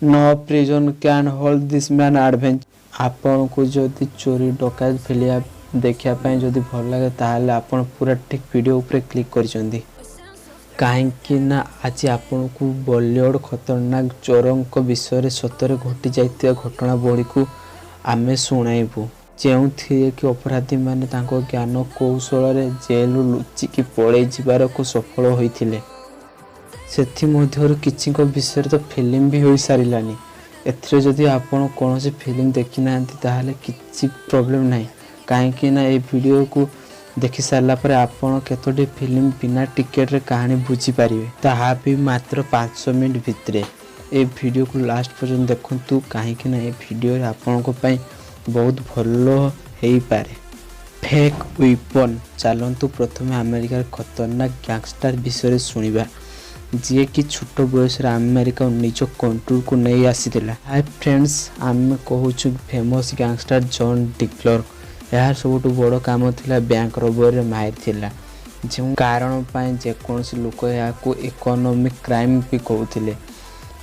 No prison can hold this man adventure. ଆପଣଙ୍କୁ ଯଦି ଚୋରି ଡକାୟତ ଫିଲ୍ମ ଦେଖିବା ପାଇଁ ଯଦି ଭଲ ଲାଗେ, ତାହେଲେ ଆପଣ ପୁରା ଠିକ୍ ଭିଡ଼ିଓ ଉପରେ କ୍ଲିକ୍ କରିଛନ୍ତି, କାହିଁକି ନା ଆଜି ଆପଣଙ୍କୁ ବଲିଉଡ଼ ଖତରନାକ ଚୋରଙ୍କ ବିଷୟରେ ସତରେ ଘଟି ଯାଇଥିବା ଘଟଣାବଳୀକୁ ଆମେ ଶୁଣାଇବୁ, ଯେଉଁଥିରେ କି ଅପରାଧୀମାନେ ତାଙ୍କ ଜ୍ଞାନ କୌଶଳରେ ଜେଲରୁ ଲୁଚିକି ପଳେଇ ଯିବାକୁ ସଫଳ ହୋଇଥିଲେ। ସେଥିମଧ୍ୟରୁ କିଛିଙ୍କ ବିଷୟରେ ତ ଫିଲ୍ମ ବି ହୋଇସାରିଲାନି। ଏଥିରେ ଯଦି ଆପଣ କୌଣସି ଫିଲ୍ମ ଦେଖିନାହାନ୍ତି, ତାହେଲେ କିଛି ପ୍ରୋବ୍ଲେମ୍ ନାହିଁ, କାହିଁକି ନା ଏ ଭିଡ଼ିଓକୁ ଦେଖି ସାରିଲା ପରେ ଆପଣ କେତୋଟି ଫିଲ୍ମ ବିନା ଟିକେଟରେ କାହାଣୀ ବୁଝିପାରିବେ, ତାହା ବି ମାତ୍ର 5 ମିନିଟ୍ ଭିତରେ। ଏ ଭିଡ଼ିଓକୁ ଲାଷ୍ଟ ପର୍ଯ୍ୟନ୍ତ ଦେଖନ୍ତୁ, କାହିଁକି ନା ଏ ଭିଡ଼ିଓରେ ଆପଣଙ୍କ ପାଇଁ ବହୁତ ଭଲ ହେଇପାରେ। Fake weapon. ଚାଲନ୍ତୁ ପ୍ରଥମେ ଆମେରିକାର ଖତରନାକ ଗ୍ୟାଙ୍ଗଷ୍ଟାର ବିଷୟରେ ଶୁଣିବା, ଯିଏକି ଛୋଟ ବୟସରେ ଆମେରିକା ନିଜ କଣ୍ଟ୍ରୋଲକୁ ନେଇ ଆସିଥିଲା। ହାଇ ଫ୍ରେଣ୍ଡସ୍, ଆମେ କହୁଛୁ ଫେମସ୍ ଗ୍ୟାଙ୍ଗଷ୍ଟାର ଜନ୍ ଡିଲର। ଏହାର ସବୁଠୁ ବଡ଼ କାମ ଥିଲା ବ୍ୟାଙ୍କ ରବରରେ ମାହିର ଥିଲା, ଯେଉଁ କାରଣ ପାଇଁ ଯେକୌଣସି ଲୋକ ଏହାକୁ ଇକୋନୋମିକ୍ କ୍ରାଇମ୍ ବି କହୁଥିଲେ।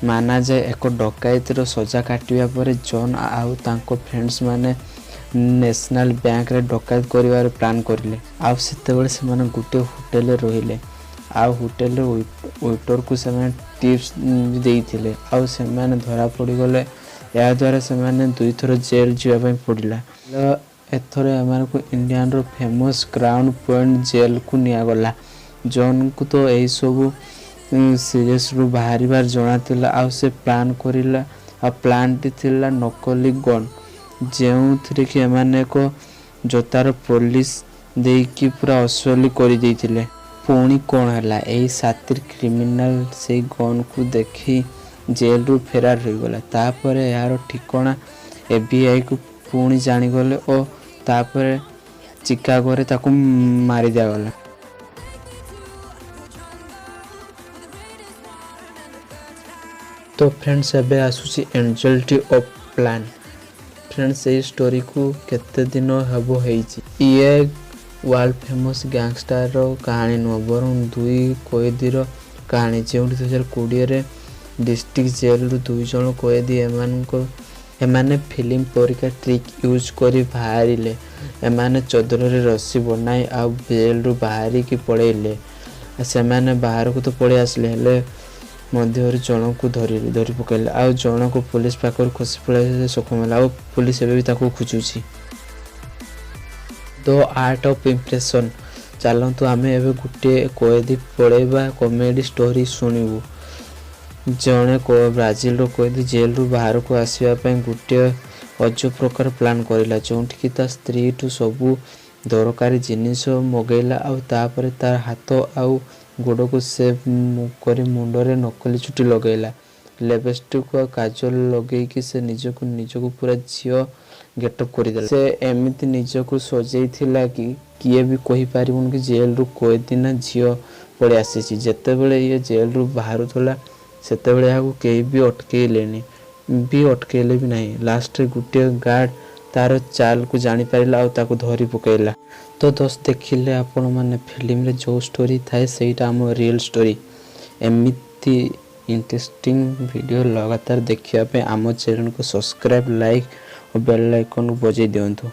ମାନାଯାଏ, ଏକ ଡକାୟତିର ସଜା କାଟିବା ପରେ ଜନ୍ ଆଉ ତାଙ୍କ ଫ୍ରେଣ୍ଡସ୍ ମାନେ ନ୍ୟାସନାଲ୍ ବ୍ୟାଙ୍କରେ ଡକାୟତ କରିବାର ପ୍ଲାନ୍ କରିଲେ। ଆଉ ସେତେବେଳେ ସେମାନେ ଗୋଟିଏ ହୋଟେଲରେ ରହିଲେ ଆଉ ହୋଟେଲରେ ୱେଟରକୁ ସେମାନେ ଟିପ୍ସ ଦେଇଥିଲେ ଆଉ ସେମାନେ ଧରା ପଡ଼ିଗଲେ। ଏହାଦ୍ୱାରା ସେମାନେ ଦୁଇଥର ଜେଲ୍ ଯିବା ପାଇଁ ପଡ଼ିଲା। ଏଥର ଏମାନଙ୍କୁ ଇଣ୍ଡିଆନର ଫେମସ୍ କ୍ରାଉନ୍ ପଏଣ୍ଟ ଜେଲ୍କୁ ନିଆଗଲା। ଜନ୍କୁ ତ ଏହିସବୁ ସିରିୟସରୁ ବାହାରିବାର ଜଣାଥିଲା ଆଉ ସେ ପ୍ଲାନ୍ କରିଲା। ଆଉ ପ୍ଲାନ୍ଟି ଥିଲା ନକଲି ଗନ୍, ଯେଉଁଥିରେ କି ଏମାନେ ଏକ ଜୋତାର ପଲିସ୍ ଦେଇକି ପୁରା ଅସଲି କରିଦେଇଥିଲେ। ପୁଣି କ'ଣ ହେଲା? ଏହି ସାତିର କ୍ରିମିନାଲ ସେଇ ଗନ୍କୁ ଦେଖି ଜେଲରୁ ଫେରାର ହୋଇଗଲା। ତାପରେ ଏହାର ଠିକଣା ଏଫବିଆଇକୁ ପୁଣି ଜାଣିଗଲେ ଓ ତାପରେ ଚିକାଗୋରେ ତାକୁ ମାରି ଦିଆଗଲା। ତ ଫ୍ରେଣ୍ଡସ୍, ଏବେ ଆସୁଛି ଏଞ୍ଜେଲିଟି ଅଫ୍ ପ୍ଲାନ୍। ଫ୍ରେଣ୍ଡସ୍, ଏଇ ଷ୍ଟୋରିକୁ କେତେ ଦିନ ହେବ ହେଇଛି। ଇଏ ୱାର୍ଲଡ ଫେମସ୍ ଗ୍ୟାଙ୍ଗଷ୍ଟାରର କାହାଣୀ ନୁହଁ, ବରଂ ଦୁଇ କଏଦୀର କାହାଣୀ, ଯେଉଁଠି 2020ରେ ଡିଷ୍ଟ୍ରିକ୍ଟ ଜେଲରୁ ଦୁଇ ଜଣ କଏଦୀ ଏମାନେ ଫିଲ୍ମ ପରିକା ଟ୍ରିକ୍ ୟୁଜ୍ କରି ବାହାରିଲେ। ଏମାନେ ଚଦରରେ ରସି ବନାଇ ଆଉ ଜେଲରୁ ବାହାରିକି ପଳେଇଲେ। ସେମାନେ ବାହାରକୁ ତ ପଳେଇ ଆସିଲେ, ହେଲେ ମଧ୍ୟରୁ ଜଣକୁ ଧରି ଧରି ପକାଇଲେ ଆଉ ଜଣକୁ ପୋଲିସ ପାଖରୁ ଖସି ପଳାଇ ସକ୍ଷମ ହେଲା ଆଉ ପୋଲିସ ଏବେ ବି ତାକୁ ଖୋଜୁଛି। The art of impression. ଚାଲନ୍ତୁ ଆମେ ଏବେ ଗୋଟିଏ କଏଦୀ ପଳେଇବା କମେଡି ଷ୍ଟୋରି ଶୁଣିବୁ। ଜଣେ ବ୍ରାଜିଲର କଏଦୀ ଜେଲରୁ ବାହାରକୁ ଆସିବା ପାଇଁ ଗୋଟିଏ ଅଜବ ପ୍ରକାର ପ୍ଲାନ୍ କରିଲା, ଯେଉଁଠିକି ତା ସ୍ତ୍ରୀଠୁ ସବୁ ଦରକାରୀ ଜିନିଷ ମଗେଇଲା ଆଉ ତାପରେ ତାର ହାତ ଆଉ ଗୋଡ଼କୁ ସେଭ୍ କରି ମୁଣ୍ଡରେ ନକଲି ଚୁଟି ଲଗେଇଲା। ଲିପଷ୍ଟିକ୍ ଆଉ କାଜଲ ଲଗେଇକି ସେ ନିଜକୁ ନିଜକୁ ପୁରା ଝିଅ ଗେଟଅପ୍ କରିଦେଲା। ସେ ଏମିତି ନିଜକୁ ସଜେଇଥିଲା କି କିଏ ବି କହିପାରିବନି କି ଜେଲରୁ କଏଦୀ ନା ଝିଅ ପଳେଇ ଆସିଛି। ଯେତେବେଳେ ଇଏ ଜେଲରୁ ବାହାରୁଥିଲା, ସେତେବେଳେ ଏହାକୁ କେହି ବି ଅଟକେଇଲେନି ବି, ଅଟକେଇଲେ ବି ନାହିଁ। ଲାଷ୍ଟରେ ଗୋଟିଏ ଗାର୍ଡ ତାର ଚାଲକୁ ଜାଣିପାରିଲା ଆଉ ତାକୁ ଧରି ପକାଇଲା। ତ ଦୋସ୍ତ, ଦେଖିଲେ ଆପଣମାନେ, ଫିଲ୍ମରେ ଯେଉଁ ଷ୍ଟୋରି ଥାଏ, ସେଇଟା ଆମ ରିଏଲ୍ ଷ୍ଟୋରି। ଏମିତି ଇଣ୍ଟରେଷ୍ଟିଂ ଭିଡ଼ିଓ ଲଗାତାର ଦେଖିବା ପାଇଁ ଆମ ଚ୍ୟାନେଲକୁ ସବସ୍କ୍ରାଇବ୍, ଲାଇକ୍ ଓ ବେଲ୍ ଆଇକନ୍କୁ ବଜାଇ ଦିଅନ୍ତୁ।